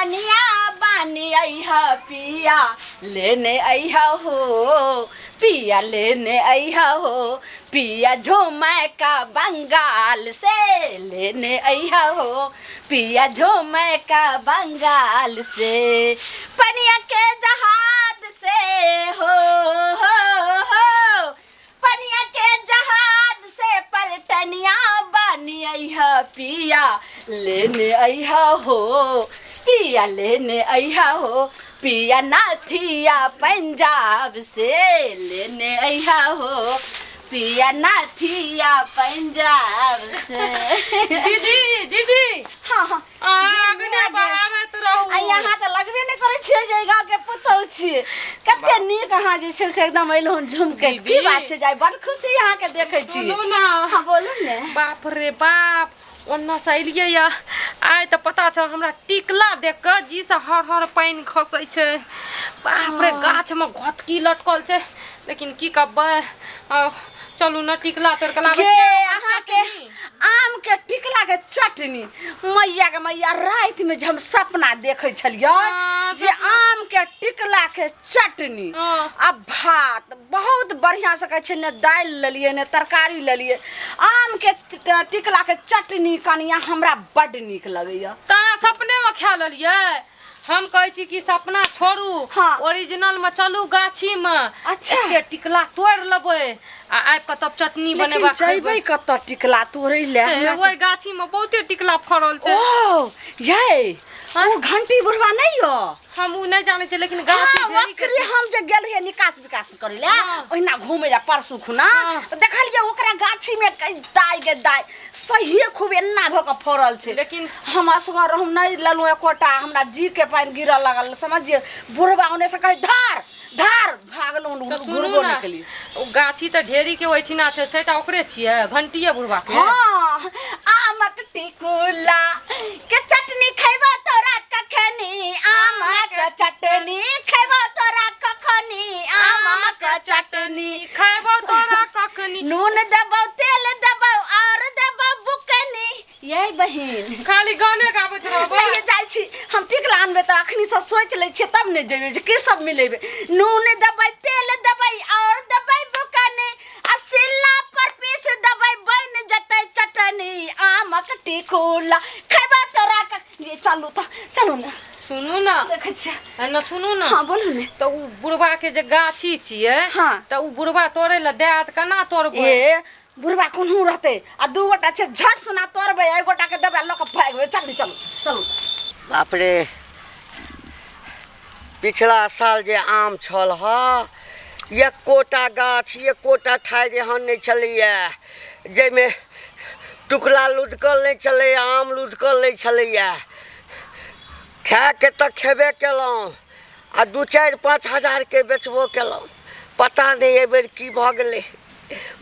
पलटनिया बानी अइहा पिया लेने अइहा हो, पिया लेने अइहा हो, पिया झूमै का बंगाल से लेने अइहा हो, पिया झूमै का बंगाल से, पनिया के जहाज से हो, हो, हो, पनिया के जहाज से पलटनिया बानी अइहा पिया लेने अइहा हो, पिया लेने अइहा हो, पिया नाथिया पंजाब से लेने अइहा हो, पिया नाथिया पंजाब से। दीदी दीदी। हाँ हाँ। आगने बहारत रहू। आ यहाँ तऽ लगबे नहि करै छियै जे गाँव के पुतहु छियै। कते नीक अहाँ जे छै से एकदम अयलहुँ झुमके। दीदी। की बात छै जाय, बड़ खुशी अहाँके देखै छी। सुनू ना। हाँ बोलू ने। बाप रे बाप, ओन्ना से एलियै या आइ तऽ पता छौ हमरा टिकला देख कऽ जी से हर हर पानि खसै छै। बाप रे, गाछ में घोटकी लटकल छै, लेकिन की कहबै, चलू न टिकला तोड़ के लाबै ये छियै। अहाँके आम के टिकला के चटनी, मैया के मैया, राति में जे हम सपना देखै छलियै जे आम के टिकला के चटनी आ भात बहुत बढ़िया से कहै छै, ने दालि लेलियै ने तरकारी लेलियै, आम के टिकला के चटनी कनिया हमरा बड्ड नीक लगैया। तऽ अहाँ सपने में खा लेलियै। हम कहै छी कि सपना छोड़ू, ओरिजिनल में चलू गाछी में। अच्छा। एते टिकला तोड़ि लेबै आ आबि कऽ तब चटनी लेकिन बनेबा जैबै खैबै। कतऽ टिकला तोड़ै लए? हे, ओहि गाछी में बहुते टिकला फड़ल छै। ओ यै, ओ घंटी बुढ़वा नहि यऽ? हम उ नहि जानै छियै, लेकिन गाछी हाँ, ढेरी के ओकरे छै। हम जे गेल रहियै निकास विकास करै लए, ओहिना घूमै लए परसू खुना, तऽ देखलियै ओकरा गाछी में कई दाइ के दाइ सहिए खूब एना भऽ कऽ फड़ल छै। लेकिन हम असगर हम नहि लेलहुँ एकोटा, हमरा जी के पानि गिरऽ लगल समझिए। बुढ़वा ओने से कहै धार धार, भागलहुँ, तऽ सुनू घुरबो ने, नहि केलियै। ओ गाछी तऽ ढेरी के ओहिठिना छै, सेटा ओकरे छियै घंटिये बुढ़वा के। हाँ, आमक टिकुला के चटनी खैबा तोरा कखनी, आमक चटनी खैबा तोरा कखनी, आमक चटनी खैबो तोरा कखनी, नून देबौ तेल देबौ और देबौ बुकनी। ये बहिन खाली गाने गाबैत रहबै। नहीं जाइ छी हम टिकला आनबै तऽ अखनी से सोचि लै छियै तब ने जेबै जे की सब मिलेबै। नून देबै तेल देबै और देबै बुकनी, आ सिल्ला पर पीस देबै बनि जेतै चटनी, आमक टिकुला खैबा तोरा ये चलू तऽ चलू ने। सुनू ना। देखै छियै। है ना, सुनू ना। हाँ बोलू ने। तऽ उ बुढ़वा के जे गाछी छियै, तऽ उ बुढ़वा तोड़ै लए देत, केना तोड़बै? ए बुढ़वा कोनहु रहतै आ दू गोटा छै, झट सुना तोड़बै, एक गोटा के देबै लऽ कऽ भागबै। चलू चलू चलू। बाप रे, पिछला साल जे आम छल ह, एकोटा गाछ एकोटा ठाढ़ि एहन नहि छलैए जाहिमे टुकला लुधकल नहि छलैए, आम लुधकल नहि छलैए। खायके तऽ खेबे केलहुँ आ 2, 4, 5 हजारके बेचबो केलहुँ। पता नहि एहिबेर की भऽ गेलै,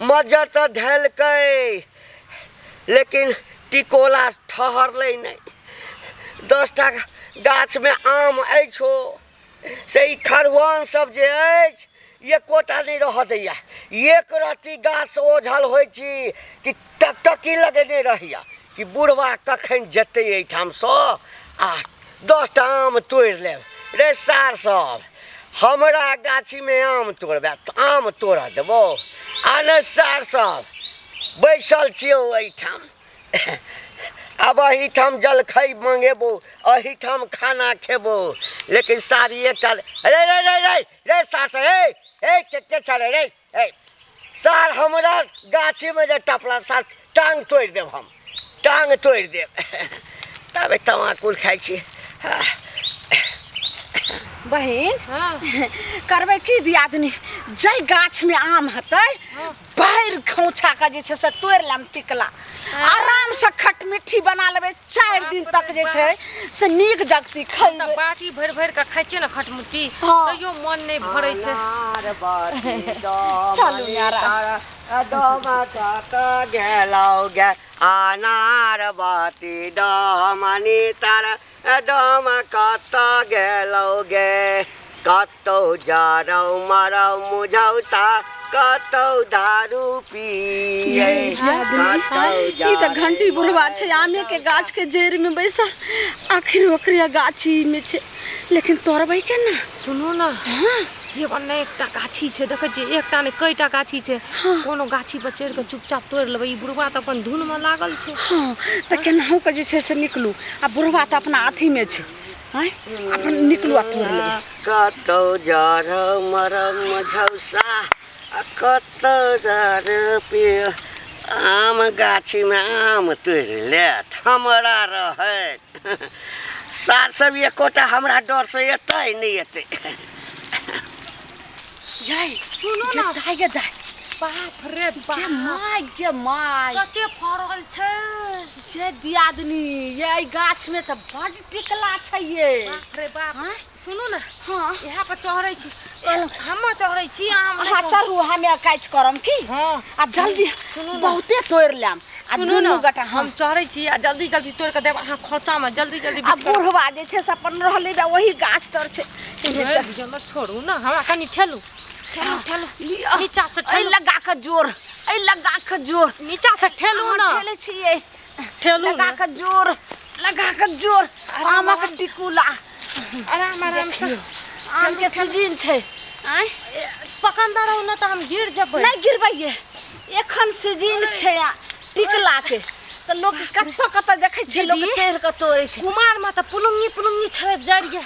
मज्जर तऽ धेलकै लेकिन टिकोला ठहरलै नहि। 10टा गाछमे आम अछि हो से ई खरुआन सब जे अछि एकोटा नहि रहऽ दैया। एक रत्ती गाछ ओझल होइ छी कि टकटकी लगेने रहैया कि बुढ़वा कखन जेतै एहिठामसँ आ 10टा आम तोड़ि लेब। रे सार सब, हमरा गाछीमे आम तोड़बै, आम तोड़ऽ देबौ? आ ने सार सब बैसल छियौ एहिठाम, आब एहिठाम जलखै मंगेबो, एहिठाम खाना खेबो, लेकिन सारी एकटा रे रे रे रे रे सार सब, हे हे के के छ रे रे हे सार, हमरा गाछीमे जे टपला सार टांग तोड़ि देब, हम टांग तोड़ि देब। तबे तमाकुल खाइ छी। बहिन करबै की दियादनी, जाहि गाछमे आम हेतै भरि खोँछा के जे छै से तोड़ि लेम टिकला, आराम से खटमिट्ठी बना लेबै, 4 दिन तक जे छै से नीक जगती खैबै। तऽ बाटी भरि भरि कऽ खाइ छियै ने खटमुट्ठी, तैयो मन नहि भरै छै। चलू नाराज। गेलौ गे अनार बाती दमनी तार दम कतऽ गेलौ गे। कतौ जरौ मरौ मुझौसा कतौ दारू पियै कतौ ई तऽ घंटी बुढ़वा छै आमे के गाछ के जड़ि में बैसल आखिर ओकरे गाछी में छै लेकिन तोड़बै केना सुनू ने ये बन्ने एकटा गाछी छै देखै छियै एकटा नहि कईटा गाछी छै कोनो गाछी पर चढ़ि कऽ चुपचाप तोड़ि लेबै ई बुढ़वा तऽ अपन धुनमे लागल छै हँ तऽ केनाहु कऽ जे छै से निकलू आ बुढ़वा तऽ अपना अथीमे छै आँय अपन निकलू आ तोड़ि लेबै कतौ जरौ मरौ मझौसा आ कतौ दारू पिय आम गाछीमे आम तोड़ि लेत हमरा रहैत सार सब एकोटा हमरा डरसँ एतै नहि एतै यै सुनू ने दाइ गे दाइ बाप रे गे बाप माय गे माय कते फड़ल छै ये दियादनी ये एहि गाछमे तऽ बड्ड टिकला छै ये बाप रे बाप आँय? सुनू ने हँ इएह पर चढ़ै छी हम चढ़ै छी अहाँ अहाँ चढ़ू हमे काटि करम की हँ आ जल्दी सुनू ने। बहुते तोड़ि लेम आ सुनू दुनू ने गोटा हम चढ़ै छी आ जल्दी जल्दी तोड़ि कऽ देब अहाँ खोंचामे जल्दी जल्दी आ बीछ कऽ बुढ़वा जे छै से अपन रहलै बा वही गाछ तर छै ए, बुझल छोड़ू ने हमरा कनि ठेलू ठेलू ठेलू लिअ। नीचा से एहि ठेलू लगा कऽ जोर एहि लगा कऽ जोर नीचा से ठेलू अहाँ ने ठेलै छियै ठेलू लगा ने कऽ जोर लगा कऽ जोर आमक टिकुला आराम आराम से आम के सीजन छै आँय पकड़ने रहू ने तऽ हम गिर जेबै नहि गिरबैये एखन सीजन छै आ टिकला के तऽ लोक कतऽ कतऽ देखै छै लोक दीदी? चढ़ि कऽ तोड़ै छै कुमार में तऽ पुलुंगी पुलुंगी छड़पि जाइ रहियै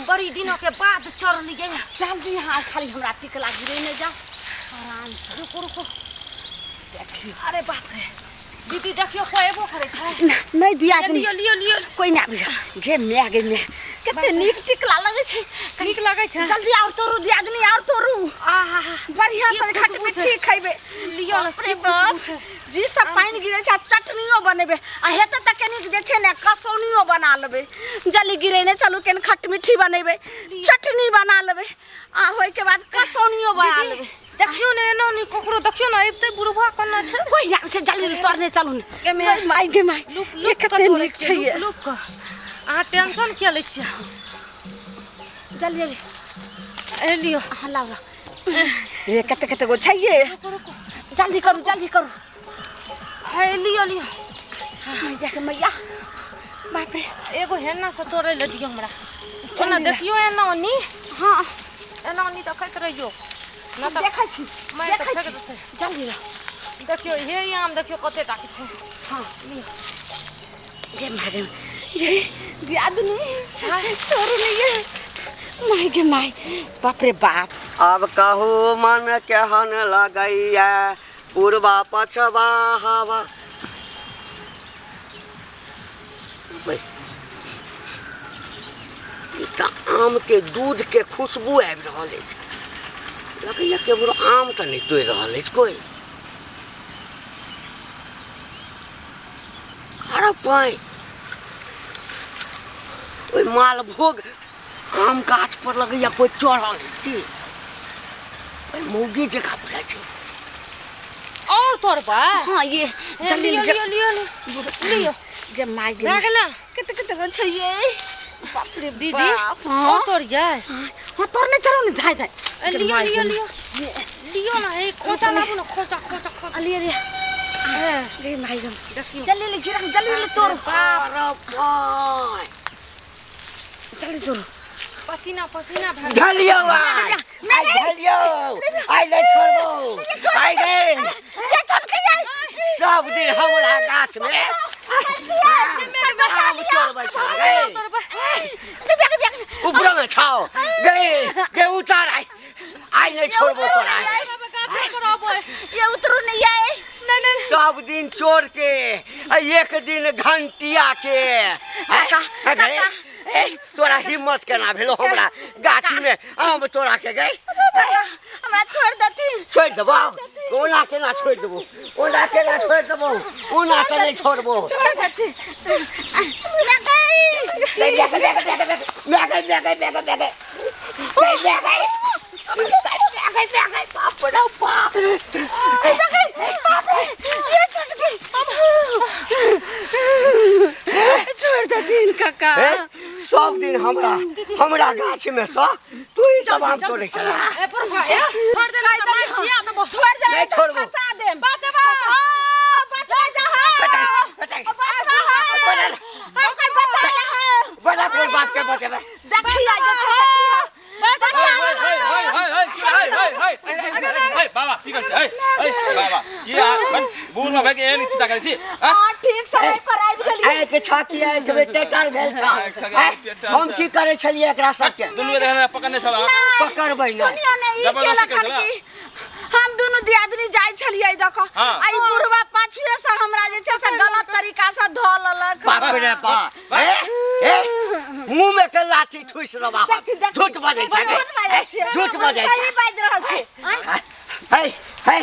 बड़ी दिनों के बाद चढ़लियै जल्दी अहाँ खाली हमरा टिकला गिरे नहि जाउ आराम से रुकू रुकू देखियौ अरे बाप रे दीदी देखियौ कोइ एबो करै छै नहि दिया लियो लियो लियो कोइ नहि आबै छै। गे my गे my कते नीक टिकला लगै छै नीक लगै छै जल्दी आओर तोड़ू दियादनी आओर तोड़ू आहा बढ़िया की से खट खुशबू मिठी छै। खैबे लियो ने, बाप रे की बाप खुशबू छै। जी सब पानि गिरै छै आ चटनियो बनेबै आ हेतै तऽ कनिक जे छै ने कसौनियो बना लेबै जल्दी गिरेने चलू कनि खट मिठी बनेबै चटनी बना लेबै आ होइके बाद कसौनियो बना लेबै देखियौ ने एना नहि ककरो देखियौ ने अबिते बुढ़बा कोना छै कोइ आबै छै जल्दी तोड़ने चलू ने गे my. माय गे my लुप ये लुप कऽ कते तोड़ै नीक छियै छै ये लुप लुप कऽ अहाँ टेंशन किया लै छियै जल्दी जल्दी ए लियो अहाँ लाउ लाउ ये कते कते गो छै ये रुको रुको जल्दी करू जल्दी करू हे लियो लियो मैया के मैया बाप रे एगो हेना से तोड़ै लए दियौ हमरा ओना चल देखियौ एना ओनी हाँ एना ओनी देखैत रहियौ न तऽ देखै छी मारि तऽ देखै फेक छी देतै। जल्दी रह देखियौ हे ई आम देखियौ कते टा के छै हाँ गे माय गे ये दियादनी छोड़ू नहीं ये my गे my बाप रे बाप आब कहू मन केहन लगैया पूर्वा पछवा हवा बे, ई तऽ आमके दूधके खुशबू आबि रहल अछि लगैया केम्हरो आम तऽ नहि तोड़ि रहल अछि कोइ अरे पाइ ओहि मालभोग आम गाछ पर लगैया कोइ चढ़ल अछि की ओहि मौगी जकाँ बुझाइ छै और तोड़बै हाँ ये हे, जल्दी लियो लियो लियो लियो गे my गे भए my. गेलै कते कते गो छै ये बाप रे दीदी बाप और हाँ तोड़ियै हाँ तोड़ने चलो ने धाय धाय ए, गे लियो my लियो गे लियो लियो ना हे खोचा लाबू ना खोचा खोचा खोचा my. लियो लियो हे, गे my गे देखियौ जल्दी ले गिरा जल्दी ले तोड़ो अरे पाइ जल्दी तोड़ो पसीना पसीना भए गेल। धलियौ आइ आइ धलियौ आइ नहि छोड़बौ आइ गए ये छोटकी ये सब दिन हमरा गाछमे आम चोरबै छौ गए ऊपरमे छौ गए गे उतार आइ आइ नहि छोड़बौ तोरा आइ। ये उतरू नहीं ये सब दिन चोर के आ एक दिन घंटिया के आ गए ए, तोरा हिम्मत केना भेलो हमरा गाछी में आम तोरा के गए हमरा छोड़ देथिन छोड़ि देबो ओना केना छोड़ि देबो ओना केना छोड़ि देबो ओना तऽ नहि छोड़बो छोड़ देथिन गई, गई, गई, गई, गई, गई, गई, गई, गई, गई, गई, गई, गई, गई, गई, बाप रे बाप। ये छोटकी छोड़ देथिन काका ए, सब दिन हमरा हमरा गाछ में सँ तू ही सब आम तोड़ै छला। ए बुढ़वा ए, छोड़ दे ना त मार खिया देबो। छोड़ दे, नहीं छोड़बो। फंसा देम। बचबा, बचबा जा, बचा, बचा, बचबा, बचा, हम कोई बचा जा। बचा, तोर बाप के बचेबै। देखिया जे छै से किया। बचा। बाबा की करै छी? बाबा की बूढ़ भए के एहन चिन्ता करै छी? हां, ठीक समय पर आबि गेलियै। आँखि छह कि आँखि मे टेटर भेल छह? हम की करै छलियै एकरा सबके? दुनू के पकड़ने छल। पकड़बै ने। सुनियो ने, ई जबरदस्ती केलक करै हन कि हम दुनू दियादनी जाइ छलियै दख, हाँ। आ ई बुढ़वा पाछुए से हमरा जे छै से गलत तरीका से धऽ लेलक। बाप रे बाप, ए ए, मुंह में के लाठी ठुस लेबा। देखी, देखी। झूठ बजै छै। झूठ बाजै छियै। झूठ बजै सही छै। बाजि रहल छी। हे हे,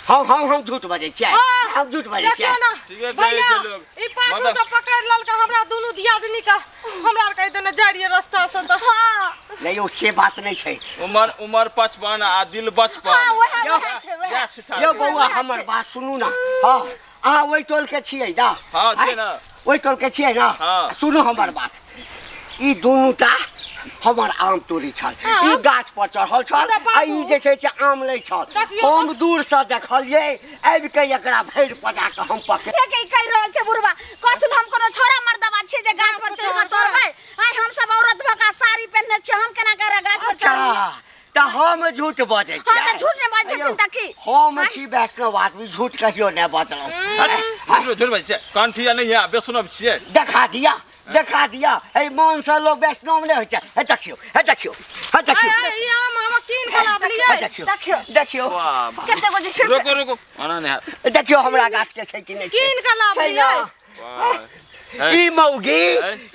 हम हम हम झूठ बजै छियै? हम झूठ बजै छियै? देखियौ ना ठीके कहै भैया, छै लोग। ई पाछू मतलब- से पकड़ लेलकै हमरा दुनू दियादनी के। हमरा आर कहि देने जाइ रहियै रस्ता से तऽ। हाँ। नहीं यौ, से बात नहीं छै। उमर उमर 55 आ दिल बचपन। हाँ, वएह यौ। वएह छै, वएह। इएह छै छात्र। यौ बौआ, हमर बात सुनू ना। हाँ, अहाँ ओहि टोल के छियै ना? हाँ, छियै ना। ओहि टोल के छियै ना? हाँ। सुनू हमर बात, ई दुनू टा हमर आम तोड़ी छल, ई गाछ पर चढ़ल छल तऽ बाबू। आ ई जे छै से आम लै छल। देखियौ हम दूर से देखलियै, आबि के एकरा भरि पजा के हम पकड़ के के कहि रहल छै बुढ़वा? कहथुन हम कोनो छोरा मर्दबा छियै जे गाछ पर चढ़ि कऽ तोड़बै? आइ हम सब औरत भऽ कऽ साड़ी पहिनने छियै, हम केना कऽ गाछ पर अच्छा चढ़बै? तऽ हम झूठ बजै हाँ, छियै? तऽ झूठ नहि बाजै छथिन तऽ की? हम छी वैष्णव आदमी, झूठ कहियो नहि बजलहुँ। झूठ झूठ बाजै छियै, कंठी नहि है, बेसुनब छियै। देखा दिया, देखा दिया, एहि मन से लोग वैष्णव नहि होइ छै। हे देखियौ, हे देखियौ, हे देखियौ। आइ ई आम हम कीन के हे लाबलियै। देखियौ, देखियौ। देखियौ। वाह वाह। कते बजे छै से- रुको रुको, ओना नहि हैत। देखियौ हमरा गाछ के छै कि नहि छै। कीन के लाबलियै। छै ना? वाह। ई मौगी,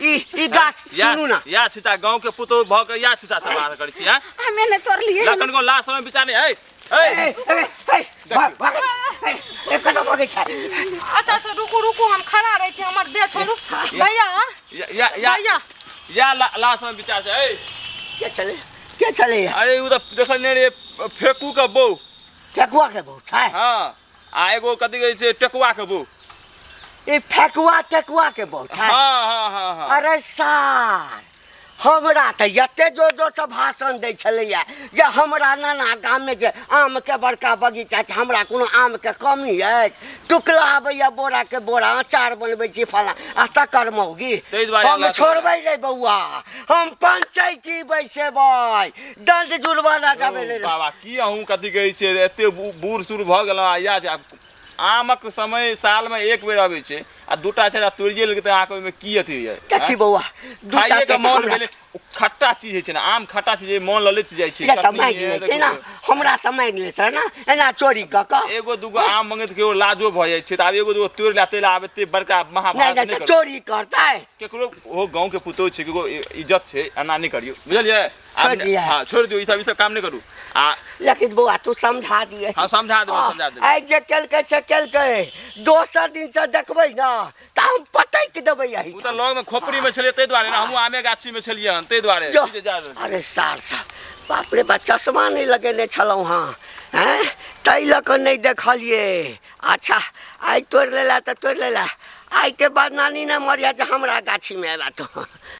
ई ई गाछ, सुनू ना। या छिचा गाँव के पुतोहु भऽ के या छिचा तबाह करै छी, हैं? हमे नहि तोड़लियै। लखन को लास्ट समय विचार नहि, ए ए ए ए ए, भाग भाग, ए ए, कतऽ भगै छै? अच्छा अच्छा, रुकू रुकू, हम खड़ा रहै छी, हमर देह छोड़ू भैया। या या या। भैया। या लास्ट समय विचार छै, ए। के चले, के चले? अरे उ तऽ देखल नहि रे, फेकू के बहू। फेकुआ के बहू छै? हाँ, आ एगो कथी कहै छै, टेकुआ के बहू। ई फेकुआ टेकुआ के बहू छै? हाँ हाँ हाँ हाँ। अरे सार, हमरा तऽ एते जोर जोर से भाषण दै छलैया जे हमरा नाना गाममे जे आमके बड़का बगीचा छै, हमरा कोनो आमके कमी अछि? टुकला आबैया बोरा के बोरा, अचार बनबै छी फला आ तकर मौगी। ताहि दुआरे हम हमरा छोड़बै नहि बौआ, हम पंचायती बैसेबै, दंड जुर्माना जाबै यौ नहि। बाबा, की अहूँ कथी कहै छियै, एते बूढ़ सूढ़ भऽ गेलहुँ आ या जे आब आमक समय सालमे एक बेर अबै छै आ दूटा चारिटा तोड़िए लेलकै तऽ अहाँके ओहिमे की अथी होइए? देखी बौआ, दूटा खाइए के चारिटा मोन हमरा भेलै, ओ खट्टा चीज होइ छै ने आम, खट्टा चीज मोन ललचि जाइ छै। किया तऽ चटनी मागि हे, लेतै ने। देखियौ। हमरा से मागि लेत रहै ने एना चोरी कऽ कऽ। एगो दूगो आम मंगैत केओ लाजो भऽ जाइ छै, तऽ आब एगो दूगो तोड़ि ला तै ला आब एते बड़का नहि महाभारत नहि नहि तऽ करू। चोरी करतै? केकरो ओहो गाँव के पुतोहु छै, केकरो इज्जत छै, एना नहि करियौ, बुझलियै? आब छोड़ि दिअ। हँ, छोड़ि दियौ, ई सब काम नहि करू आ लेकिन बौआ, तू समझा दिए। हँ, समझा देबै, समझा देबै। आइ जे केलकै से केलकै, दोसर दिन से देखबै ने तऽ हम पटकि देबै एहि। ओ तऽ लग मे खोपड़ी मे छलियै ताहि दुआरे ने, हमहूँ आमे गाछी मे छलियै हन ताहि दुआरे। जो। ठीक छै, जा रहल छी। अरे सार साहब, बाप रे बा, चश्मा नहि लगेने छलहुँ हँ, हैं ताहि लऽ कऽ नहि देखलियै। अच्छा, आइ तोड़ि लेला तऽ तोड़ि लेला, आइके बाद नानी ने मरिया जे हमरा गाछीमे अयबा तो।